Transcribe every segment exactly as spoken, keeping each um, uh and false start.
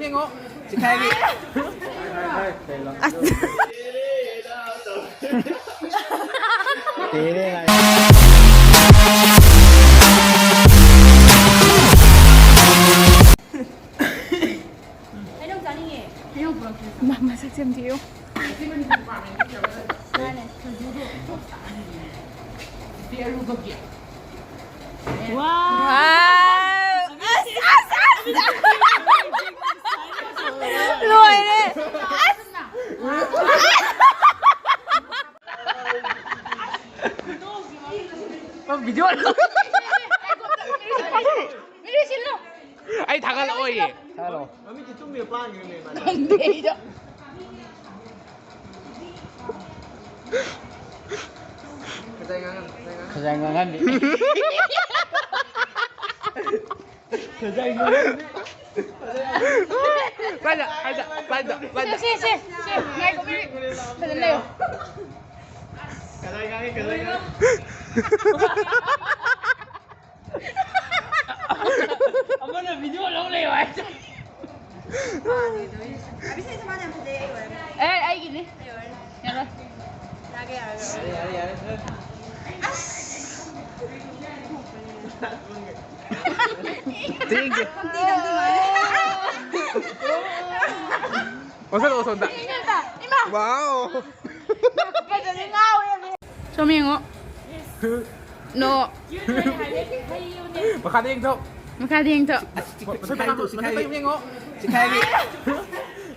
ꯌꯦꯡꯉꯣ꯫ ꯆꯤꯈꯥꯏꯒꯤ꯫ ꯑꯁ꯫ ꯍꯩꯅꯧ ꯆꯥꯅꯤꯡꯉꯦ꯫ ꯍꯩꯅꯧ ꯄꯨꯔꯛꯇ꯭ꯔꯤꯕꯣ? ꯃ-, ꯃꯁꯛꯁꯦ ꯑꯝꯇ ꯌꯦꯡꯉꯨ꯫ ꯃꯥꯅꯦ, ꯁꯤꯡꯖꯨꯗꯣ꯫ ꯋꯥꯎ! ꯑꯁ, ꯑꯁ, ꯑꯁ! ꯂꯣꯏꯔꯦ! ꯑꯁ! ꯚꯤꯗꯤꯑꯣ ꯃꯤꯔꯨ ꯁꯤꯜꯂꯨ꯫ ꯑꯩ ꯊꯥꯒꯠꯂꯛꯑꯣꯏꯌꯦ꯫ ꯊꯥꯒꯠꯂꯛꯑꯣ꯫ ꯃꯃꯤꯠꯇꯤ ꯇꯨꯝꯃꯤꯔ ꯄꯥꯡꯉꯤꯔꯅꯦ ꯃꯥꯗꯤ? ꯈꯪꯗꯦ ꯑꯩꯁꯨ꯫ ꯈꯖꯥꯏ ꯉꯥꯡꯍꯟ-, ꯈꯖꯥꯏ ꯉꯥꯡꯍꯟ-, ꯈꯖꯥꯏ ꯉꯥꯡꯍꯟꯕꯤ꯫ ꯈꯖꯥꯏ ꯉꯥꯡꯍꯟꯕꯤ꯫ ꯄꯥꯏꯗ, ꯄꯥꯏꯗ, ꯄꯥꯏꯗ, ꯄꯥꯏꯗ꯫ ꯁꯦ, ꯁꯦ, ꯁꯦ, ꯁꯦ, ꯉꯥꯏꯈꯣ, ꯃꯤꯅꯤꯠ꯫ ꯐꯖꯅ ꯂꯩꯌꯣ꯫ ꯈꯖꯥꯏ ꯉꯥꯡꯉꯦ, ꯈꯖꯥꯏ ꯉꯥꯡꯉꯦ꯫ ꯑꯃꯅ ꯚꯤꯗꯤꯑꯣ ꯂꯧ ꯂꯩꯌꯣ ꯍꯥꯏꯁꯦ꯫ ꯑꯕꯤꯁꯦꯛꯁꯦ ꯃꯥꯅ ꯌꯥꯝ ꯐꯖꯩ, ꯑꯩ ꯑꯣꯏꯔꯅꯤ꯫ ꯑꯦ, ꯑꯩꯒꯤꯅꯤ꯫ ꯑꯩ ꯑꯣꯏꯔꯅꯤ꯫ ꯌꯥꯔꯣꯏ꯫ ꯌꯥꯒꯦ, ꯌꯥꯔꯣꯏ꯫ ꯌꯥꯔꯦ, ꯌꯥꯔꯦ, ꯌꯥꯔꯦ, ꯁꯥꯔ꯫ ꯑꯁ! ꯊꯦꯡꯀ꯭ꯌꯨ꯫ ꯈꯝꯇꯤ, ꯈꯝꯇꯤ ꯃꯥꯜꯂꯦ꯫ ꯑꯣꯟꯁꯜꯂꯣ, ꯑꯣꯟꯁꯜꯂꯣ꯫ ꯏꯃꯥ! ꯋꯥꯎ! ꯐꯖꯅ ꯉꯥꯎꯋꯦ꯫ ꯁꯣꯝ ꯌꯦꯡꯉꯣ꯫ ꯅꯣ꯫ ꯃꯈꯥꯗ ꯌꯦꯡꯊꯧ꯫ ꯃꯈꯥꯗ ꯌꯦꯡꯊꯧ꯫ ꯃꯊꯛꯇ ꯌꯦꯡꯉꯣ꯫ ꯁꯤꯈꯥꯏꯕꯤ꯫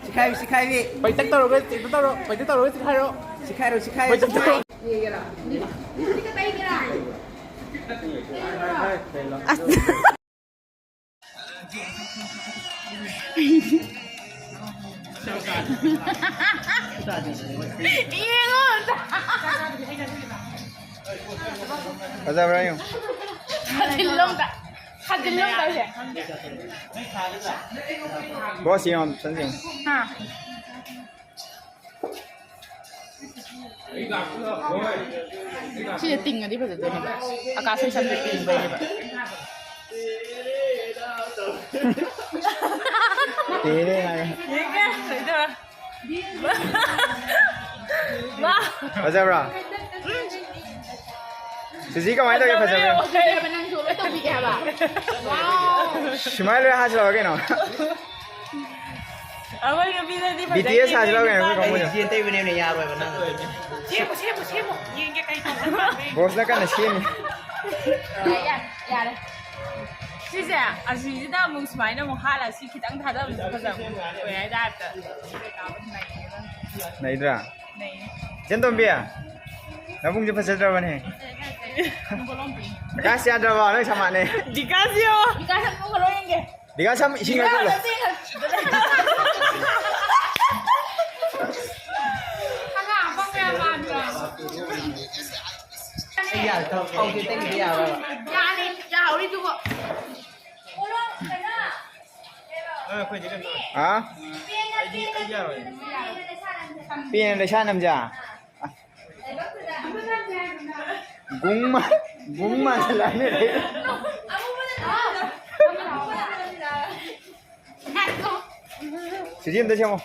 ꯁꯤꯈꯥꯏꯕꯤ, ꯁꯤꯈꯥꯏꯕꯤ꯫ ꯄꯩꯇꯛ ꯇꯧꯔꯒ, ꯄꯩꯇꯛ ꯇꯧꯔꯣ, ꯄꯩꯇꯛ ꯇꯧꯔꯒ ꯁꯤꯈꯥꯏꯔꯣ꯫ ꯁꯤꯈꯥꯏꯔꯣ, ꯁꯤꯈꯥꯏꯔꯣ, ꯄꯩꯇꯛ ꯁꯤꯈꯥꯏꯔꯣ꯫ ꯇꯧꯔꯣ꯫ ꯑꯁ꯫ ꯌꯦꯡꯉꯣ ꯑꯝꯇ꯫ ꯐꯖꯕ꯭ꯔꯥ ꯌꯦꯡꯉꯨ꯫ ꯊꯥꯖꯤꯜꯂꯣ ꯑꯝꯇ꯫ ꯊꯥꯖꯤꯜꯂꯣ ꯑꯝꯇ ꯁꯦ꯫ ꯕꯣꯁ ꯌꯦꯡꯉꯣ, ꯐꯖꯅ ꯌꯦꯡꯉꯣ꯫ ꯍꯥ꯫ ꯁꯤꯁꯦ ꯇꯤꯡꯉꯗꯤ ꯐꯖꯗꯣꯏꯅꯦꯕ꯫ ꯑꯀꯥꯁ ꯍꯣꯏ ꯁꯝꯁꯦ ꯇꯤꯡꯕꯩꯅꯦꯕ꯫ ꯇꯦꯔꯦ ꯍꯥꯏꯔꯦ꯫ ꯌꯦꯡꯒꯦ, ꯀꯩꯗꯧꯔ? ꯋꯥ꯫ ꯐꯖꯕ꯭ꯔꯣ? ꯁꯤꯁꯤ ꯀꯃꯥꯏꯅ ꯇꯧꯒꯦ? ꯐꯖꯕ꯭ꯔꯣ? ꯐꯖꯕ꯭ꯔꯣ? ꯅꯪꯁꯨ ꯂꯣꯏ ꯇꯧꯕꯤꯒꯦ ꯍꯥꯏꯕ꯫ ꯋꯥꯎ꯫ ꯁꯨꯃꯥꯏꯅ ꯂꯣꯏ ꯍꯥꯏꯁꯤꯜꯂꯛꯑꯣ ꯀꯩꯅꯣ꯫ ꯑꯩꯈꯣꯏ ꯅꯨꯄꯤꯗꯗꯤ ꯐꯖꯩ꯫ ꯕꯤ ꯇꯤ ꯑꯦꯁ ꯍꯥꯏꯁꯤꯜꯂꯛꯑꯣ ꯀꯩꯅꯣ, ꯑꯩꯈꯣꯏ ꯀꯥꯡꯕꯨꯁꯦ꯫ ꯁꯤ ꯑꯇꯩꯕꯅꯦꯕꯅꯦ ꯌꯥꯔꯣꯏꯕ ꯅꯪ꯫ ꯁꯦꯝꯃꯨ, ꯁꯦꯝꯃꯨ, ꯁꯦꯝꯃꯨ꯫ ꯌꯦꯡꯒꯦ ꯀꯩ ꯇꯧꯕ ꯄꯥꯝꯃꯤ꯫ ꯕꯣꯁꯅ ꯀꯟꯅ ꯁꯦꯝꯃꯤ꯫ ꯌꯥꯔꯦ, ꯌꯥꯔꯦ, ꯌꯥꯔꯦ꯫ ꯁꯤꯁꯦ ꯑꯁꯤꯁꯤꯗ ꯑꯃꯨꯛ ꯁꯨꯃꯥꯏꯅ ꯑꯃꯨꯛ ꯍꯥꯠꯂ ꯁꯤ ꯈꯤꯇꯪ ꯊꯥꯗꯕꯁꯨ ꯐꯖꯕ ꯑꯣꯏ ꯍꯥꯏ ꯇꯥꯏꯞꯇ꯫ ꯅꯩꯗ꯭ꯔꯥ? ꯅꯩꯌꯦ꯫ ꯏꯆꯟ ꯇꯣꯝꯕꯤ, ꯅꯕꯨꯡꯁꯦ ꯐꯖꯗ꯭ꯔꯕꯅꯦ꯫ ꯑꯀꯥꯁ ꯌꯥꯗ꯭ꯔꯕꯣ? ꯅꯣꯏ ꯁꯃꯥꯅꯦ꯫ ꯗꯤꯀꯥꯁꯤꯌꯣ꯫ ꯗꯤꯀꯥꯁ ꯑꯃꯨꯛ ꯍꯜꯂꯣ ꯌꯦꯡꯒꯦ꯫ ꯗꯤꯀꯥꯁ ꯌꯥꯝ ꯏꯁꯤꯡ ꯍꯥꯞꯆꯜꯂꯣ꯫ ꯑꯉꯥꯡ ꯑꯄꯪꯕ ꯌꯥꯝ ꯃꯥꯟꯗ꯭ꯔꯣ? ꯑꯩ ꯌꯥꯔꯦ, ꯊꯕꯛ ꯐꯥꯎꯗꯦ, ꯑꯇꯩꯒꯤꯗꯤ ꯌꯥꯔꯣꯏꯕ꯫ ꯌꯥꯅꯤ, ꯌꯥꯍꯧꯔꯤꯗꯨꯕꯨ꯫ ꯍꯥ? ꯄꯦꯟꯅ ꯂꯩꯁꯥ ꯅꯝꯖ꯫ ꯒꯨꯡ ꯃꯥ-, ꯒꯨꯡ ꯃꯥꯟꯁꯤꯜꯂꯛꯑꯅꯤ꯫ ꯁꯤꯗꯤ ꯑꯝꯇ ꯁꯦꯝꯃꯣ꯫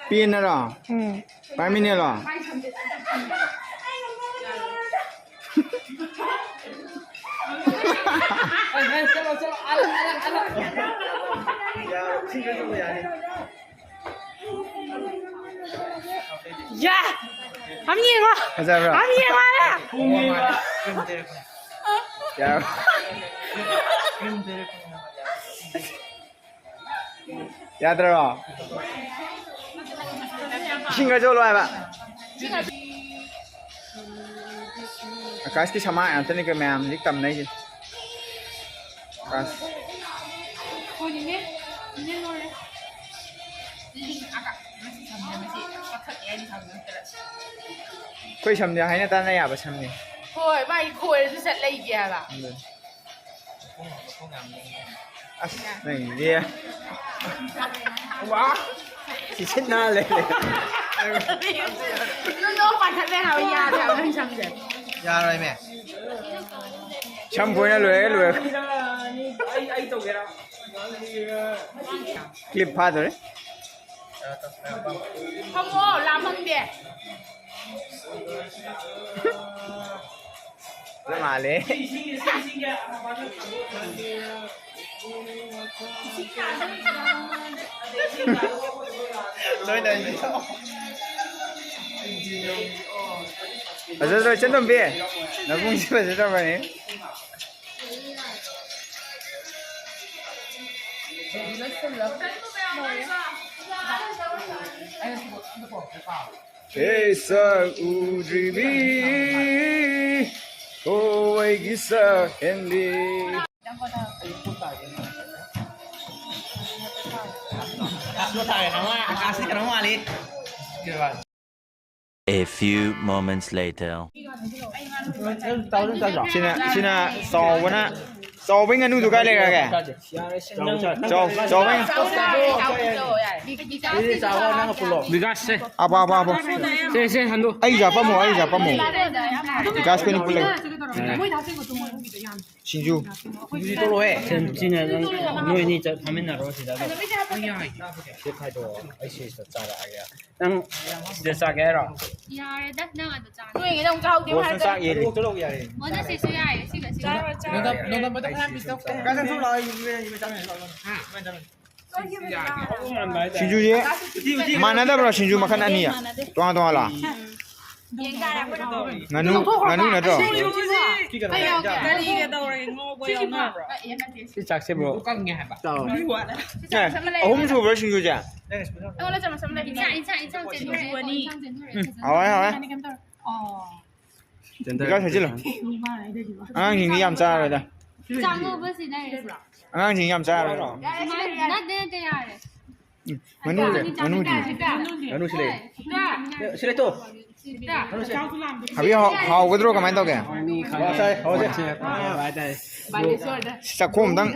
ꯄꯦꯟꯅꯔꯣ? ꯎꯝ꯫ ꯄꯥꯏꯃꯤꯅꯦꯂꯣ? ꯌꯥ! ꯑꯝ ꯌꯦꯡꯉꯣ! ꯐꯖꯕ꯭ꯔꯥ? ꯑꯝ ꯌꯦꯡꯉꯣ ꯍꯥꯏꯕ! ꯌꯥ꯫ ꯌꯥꯗ꯭ꯔꯣ? ꯏꯁꯤꯡ ꯈꯔ ꯆꯣꯠꯂꯣ ꯍꯥꯏꯕ꯫ ꯑꯀꯥꯁꯀꯤ ꯁꯃꯥ ꯉꯥꯛꯇꯅꯤ ꯀꯩ ꯃꯌꯥꯝ ꯍꯧꯖꯤꯛ ꯇꯝꯅꯩꯁꯦ꯫ ꯑꯀꯥꯁ꯫ ꯑꯩꯈꯣꯏ ꯁꯝꯗꯤ ꯍꯥꯏꯅ ꯇꯥꯅ ꯌꯥꯕ ꯁꯝꯅꯤ꯫ ꯍꯣꯏ, ꯃꯥꯒꯤ ꯈꯣꯏꯔꯁꯨ ꯆꯠ ꯂꯩꯒꯦ ꯍꯥꯏꯕ꯫ ꯑꯗꯨꯅꯤ꯫ ꯑꯁ, ꯅꯪꯒꯤꯗꯤ꯫ ꯋꯥ! ꯁꯤ ꯁꯤꯠ ꯅꯥꯜꯂꯦ꯫ ꯅꯪꯗꯣ ꯄꯥꯏꯈꯠꯂꯦ ꯍꯥꯏꯕ ꯌꯥꯗꯦ ꯍꯥꯏꯕ ꯅꯪ ꯁꯝꯁꯦ꯫ ꯌꯥꯔꯣꯏꯃꯦ꯫ ꯁꯝ ꯐꯣꯏꯅ ꯂꯣꯏꯔꯦ, ꯂꯣꯏꯔꯦ꯫ ꯀ꯭ꯂꯤꯞ ꯐꯥꯗꯣꯔꯦ꯫ ꯐꯝꯃꯣ, ꯂꯥꯝꯃꯝꯗꯦ꯫ ꯃꯥꯜꯂꯦ꯫ ꯐꯖꯗ꯭ꯔꯣ, ꯏꯆꯟ ꯇꯣꯝꯕꯤ? ꯅꯕꯨꯡꯁꯤ ꯐꯖꯗ꯭ꯔꯕꯅꯦ꯫ ꯍꯦ ꯁꯛ ꯎꯗ꯭ꯔꯤꯕꯤ, ꯍꯣ ꯑꯩꯒꯤ ꯁꯛ ꯍꯦꯟꯕꯤ꯫ ꯑꯀꯥꯁ ꯀꯩꯅꯣ ꯃꯥꯜꯂꯤ꯫ A few moments later. ꯁꯤꯅ, ꯁꯤꯅ ꯆꯥꯎꯕꯅ, ꯆꯥꯎꯕꯩ ꯉꯥꯅꯨꯗꯨ ꯀꯥꯏ ꯂꯩꯈ꯭ꯔꯒꯦ? ꯆꯥꯎ-, ꯆꯥꯎꯕꯩ꯫ ꯕꯤꯀꯥꯁ, ꯁꯦ꯫ ꯑꯕ, ꯑꯕ, ꯑꯕ꯫ ꯁꯦ, ꯁꯦ, ꯍꯟꯗꯣ꯫ ꯑꯩꯁꯨ ꯍꯥꯄꯝꯃꯣ, ꯑꯩꯁꯨ ꯍꯥꯄꯝꯃꯣ꯫ ꯕꯤꯀꯥꯁ ꯈꯣꯏꯅꯤ ꯄꯨꯜꯂꯒ꯫ ꯁꯤꯡꯖꯨ꯫ ꯁꯤꯅ ꯅꯪ, ꯁꯤꯅ ꯅꯪ, ꯅꯣꯏ ꯑꯅꯤ ꯆꯠ ꯐꯝꯃꯤꯟꯅꯔꯣ ꯁꯤꯗ ꯑꯗꯨꯝ꯫ ꯁꯤ ꯈꯥꯏꯗꯣꯛꯑꯣ, ꯑꯩ ꯁꯤꯗ ꯆꯥꯔꯛꯑꯒꯦ꯫ ꯅꯪ ꯁꯤꯗ ꯆꯥꯒꯦ ꯍꯥꯏꯔꯣ? ꯌꯥꯔꯦꯗ, ꯅꯪ ꯑꯗꯨ ꯆꯥꯅꯤ꯫ ꯅꯣꯏꯒꯤꯗ ꯑꯃꯨꯛ ꯆꯥꯍꯧꯗꯦ ꯕꯣꯁꯅ ꯍꯥꯏꯕ꯫ ꯆꯥꯛ ꯌꯦꯜꯂꯤ꯫ ꯑꯣꯟꯅꯁꯤꯁꯨ ꯌꯥꯏꯌꯦ, ꯁꯤꯒ ꯁꯤꯒ꯫ ꯆꯥꯔꯣ, ꯆꯥꯔꯣ꯫ ꯅꯣꯡꯗꯝ-, ꯅꯣꯡꯗꯝꯕꯗ ꯈꯔ ꯄꯤꯊꯣꯛꯀꯦ꯫ ꯁꯤꯡꯖꯨꯁꯦ ꯃꯥꯟꯅꯗꯕ꯭ꯔꯣ? ꯁꯤꯡꯖꯨ ꯃꯈꯜ ꯑꯅꯤ ꯇꯣꯉꯥꯟ ꯇꯣꯉꯥꯟꯂꯣ? ꯌꯦꯡ ꯇꯥꯔꯦ ꯑꯩꯈꯣꯏꯅ ꯍꯧꯔꯒꯦ꯫ ꯉꯥꯅꯨ, ꯉꯥꯅꯨ ꯅꯠꯇ꯭ꯔꯣ? ꯀꯔꯤꯒ ꯇꯧꯔꯒꯦ? ꯉꯧꯕ ꯌꯥꯎꯅꯕ꯭ꯔꯣ? ꯁꯤ ꯆꯥꯛꯁꯤꯕꯨ ꯀꯪꯉꯦ ꯍꯥꯏꯕ꯫ ꯆꯥꯎ꯫ ꯑꯦ, ꯑꯍꯨꯝ ꯁꯨꯕ꯭ꯔꯣ ꯁꯤꯡꯖꯨꯁꯦ? ꯑꯩꯉꯣꯟꯗ ꯆꯃꯁ ꯑꯃ ꯂꯩ꯫ ꯏꯟꯁꯥꯡ, ꯏꯟꯁꯥꯡ, ꯏꯟꯁꯥꯡ ꯆꯦꯟꯊꯣꯔꯛꯑꯦ꯫ ꯍꯥꯎꯋꯦ, ꯍꯥꯎꯋꯦ꯫ ꯀꯩꯅꯣ ꯀꯩꯝ ꯇꯧꯔꯦ꯫ ꯑꯣ꯫ ꯕꯤꯀꯥꯁ ꯍꯩꯖꯤꯜꯂꯣ꯫ ꯑꯉꯥꯡꯁꯤꯡꯗꯤ ꯌꯥꯝ ꯆꯥꯔꯣꯏꯗ꯫ ꯆꯥꯛ ꯉꯧꯕꯁꯤꯅ ꯑꯉꯥꯡꯁꯤꯡ ꯌꯥꯝ ꯆꯥꯔꯣꯏ꯫ ꯅꯠꯇꯦ, ꯅꯠꯇꯦ, ꯌꯥꯔꯦ꯫ ꯎꯝ, ꯉꯥꯅꯨꯗꯤ, ꯉꯥꯅꯨꯗꯤ꯫ ꯉꯥꯅꯨꯁꯤ ꯂꯩ꯫ ꯁꯤ ꯂꯩꯇꯣ꯫ ꯍꯥꯏꯕꯤ ꯍꯥꯎ-, ꯍꯥꯎꯒꯗ꯭ꯔꯣ, ꯀꯃꯥꯏꯅ ꯇꯧꯒꯦ? ꯆꯥꯛꯈꯣꯝ ꯑꯝꯇꯪ꯫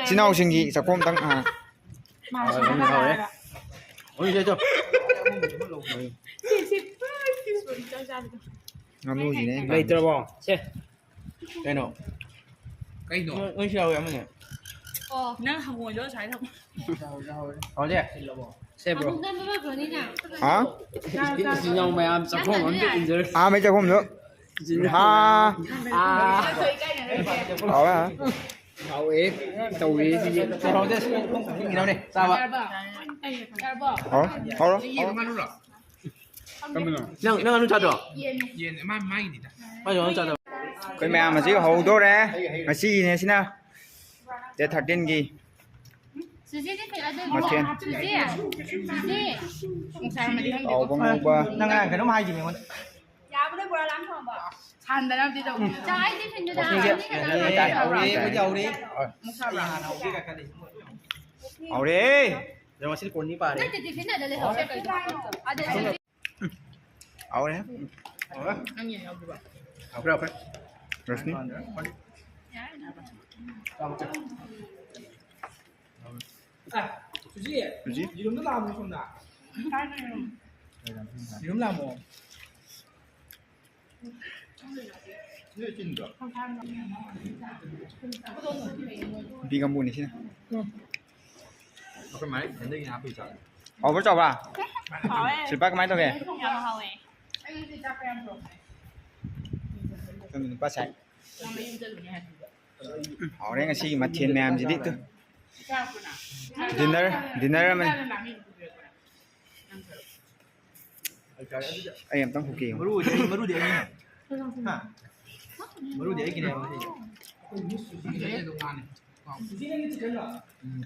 ꯏꯆꯤꯟ ꯏꯅꯥꯎꯁꯤꯡꯒꯤ ꯆꯥꯛꯈꯣꯝ ꯑꯝꯇꯪ, ꯑꯥ꯫ ꯍꯥꯎꯋꯦ, ꯍꯥꯎꯋꯦ꯫ ꯉꯥꯅꯨꯁꯤꯅꯦ ꯑꯩꯅ ꯄꯥꯝꯃꯤꯁꯦ꯫ ꯂꯩꯇ꯭ꯔꯕꯣ? ꯁꯦ꯫ ꯀꯩꯅꯣ? ꯀꯩꯅꯣ? ꯅꯣꯏ, ꯅꯣꯏꯁꯨ ꯌꯥꯎꯋꯦ ꯑꯃꯅꯦ꯫ ꯑꯣ꯫ ꯅꯪ ꯍꯪꯉꯣꯏꯗꯣ ꯁꯥꯏ ꯊꯝꯃꯣ꯫ ꯍꯧꯖꯤꯛ? ꯁꯦ, ꯕ꯭ꯔꯣ꯫ ꯑꯃꯨꯛ ꯅꯝꯕ ꯐꯅꯤꯅ꯫ ꯍꯥ? ꯏꯆꯤꯟ ꯏꯅꯥꯎ ꯃꯌꯥꯝ ꯆꯥꯛꯈꯨꯝ ꯑꯝꯗ ꯏꯟꯖꯔ꯫ ꯑꯥ, ꯃꯩ ꯆꯥꯛꯈꯨꯝꯗꯣ꯫ ꯏꯆꯤꯟ ꯏꯅꯥꯎ ꯍꯥ꯫ ꯃꯌꯥꯝ꯫ ꯑꯥ꯫ ꯍꯥꯎꯋꯦ, ꯍꯥꯎꯋꯦ꯫ ꯍꯥꯎꯋꯦ꯫ ꯇꯧꯋꯦ ꯁꯤꯗꯤ꯫ ꯆꯥꯕ꯫ ꯍꯥꯎꯔꯣ, ꯍꯥꯎꯔꯣ꯫ ꯅꯪ, ꯅꯪ ꯉꯥꯅꯨ ꯆꯥꯗ꯭ꯔꯣ? ꯌꯦꯟ, ꯃꯥ, ꯃꯥꯒꯤꯅꯤꯗ꯫ ꯃꯥꯁꯨ ꯉꯥꯅꯨ ꯆꯥꯗꯕ꯫ ꯑꯩꯈꯣꯏ ꯃꯌꯥꯝ ꯍꯧꯖꯤꯛ ꯍꯧꯗꯣꯔꯦ꯫ ꯉꯁꯤꯒꯤꯅꯦ ꯁꯤꯅ꯫ Day thirteen ꯒꯤ꯫ ꯁꯨꯖꯤꯗꯤ ꯀꯩ-, ꯑꯗꯨ ꯃꯊꯦꯜ꯫ ꯁꯨꯖꯤ, ꯁꯨꯖꯤ꯫ ꯇꯥꯎꯕ ꯉꯧꯕ꯫ ꯅꯪ ꯉꯔꯥꯡ ꯀꯩꯅꯣꯝ ꯍꯥꯏꯈꯤꯕꯅꯦ ꯑꯩꯉꯣꯟꯗ꯫ ꯌꯥꯕꯅꯦ, ꯕꯣꯔꯥ ꯂꯥꯝ ꯊꯣꯡꯕ꯫ ꯁꯥꯟꯗꯅꯕꯗꯤ ꯇꯧꯕꯅꯦ꯫ ꯆꯥꯛ ꯑꯩ ꯇꯤꯐꯤꯟꯗꯨꯗ ꯋꯥꯀꯤꯡꯁꯦ ꯍꯥꯞꯄꯅꯤ ꯀꯩꯅꯣ꯫ ꯍꯧꯔꯦ, ꯍꯧꯔꯦ, ꯍꯧꯔꯦ꯫ ꯍꯧꯔꯦ꯫ ꯉꯁꯤꯗꯤ ꯀꯣꯟꯅꯤ ꯄꯥꯔꯦ꯫ ꯅꯠꯇꯦ, ꯇꯤꯐꯤꯟ ꯑꯗ ꯂꯩꯍꯧꯔꯦ ꯀꯩꯅꯣ꯫ ꯑꯗ ꯍꯥꯎꯔꯦ꯫ ꯍꯥꯎꯔꯦ, ꯍꯥꯎꯔꯦ꯫ ꯔꯣꯁꯅꯤ꯫ ꯑ, ꯁꯨꯖꯤ, ꯁꯨꯖꯤ꯫ ꯌꯦꯔꯨꯝꯗꯣ ꯂꯥꯛꯑꯝꯃꯣ ꯁꯣꯝꯗ꯫ ꯌꯦꯔꯨꯝ ꯂꯥꯛꯑꯝꯃꯣ꯫ ꯅꯨꯄꯤ ꯀꯥꯡꯕꯨꯅꯤ ꯁꯤꯅ꯫ ꯑꯩꯈꯣꯏ ꯃꯥꯏ ꯍꯟꯗꯛꯀꯤ ꯍꯥꯞꯄꯤ ꯆꯥꯛ꯫ ꯍꯥꯎꯕ꯭ꯔꯣ ꯆꯥꯎꯕ? ꯍꯥꯎꯋꯦ꯫ ꯁꯤꯜꯄꯥ ꯀꯃꯥꯏꯅ ꯇꯧꯒꯦ? ꯌꯥꯝ ꯍꯥꯎꯋꯦ꯫ ꯈꯪꯗꯦ, ꯅꯨꯄꯥ ꯁꯥꯏ꯫ ꯎꯝ, ꯍꯥꯎꯔꯦ ꯉꯁꯤꯒꯤ ꯃꯊꯦꯜ ꯃꯌꯥꯝꯁꯤꯗꯤ꯫ ꯇꯨ꯫ Dinner, dinner ꯑꯃꯅꯤ꯫ ꯑꯩ ꯑꯝꯇꯪ ꯍꯨꯛꯀꯦ ꯌꯦꯡꯉꯨ꯫ ꯃꯔꯨꯗꯤ ꯑꯩ, ꯃꯔꯨꯗꯤ ꯑꯩꯒꯤꯅꯦ꯫ ꯍꯥ? ꯃꯔꯨꯗꯤ ꯑꯩꯒꯤꯅꯦꯕ ꯉꯁꯤꯁꯦ꯫ ꯎꯝ꯫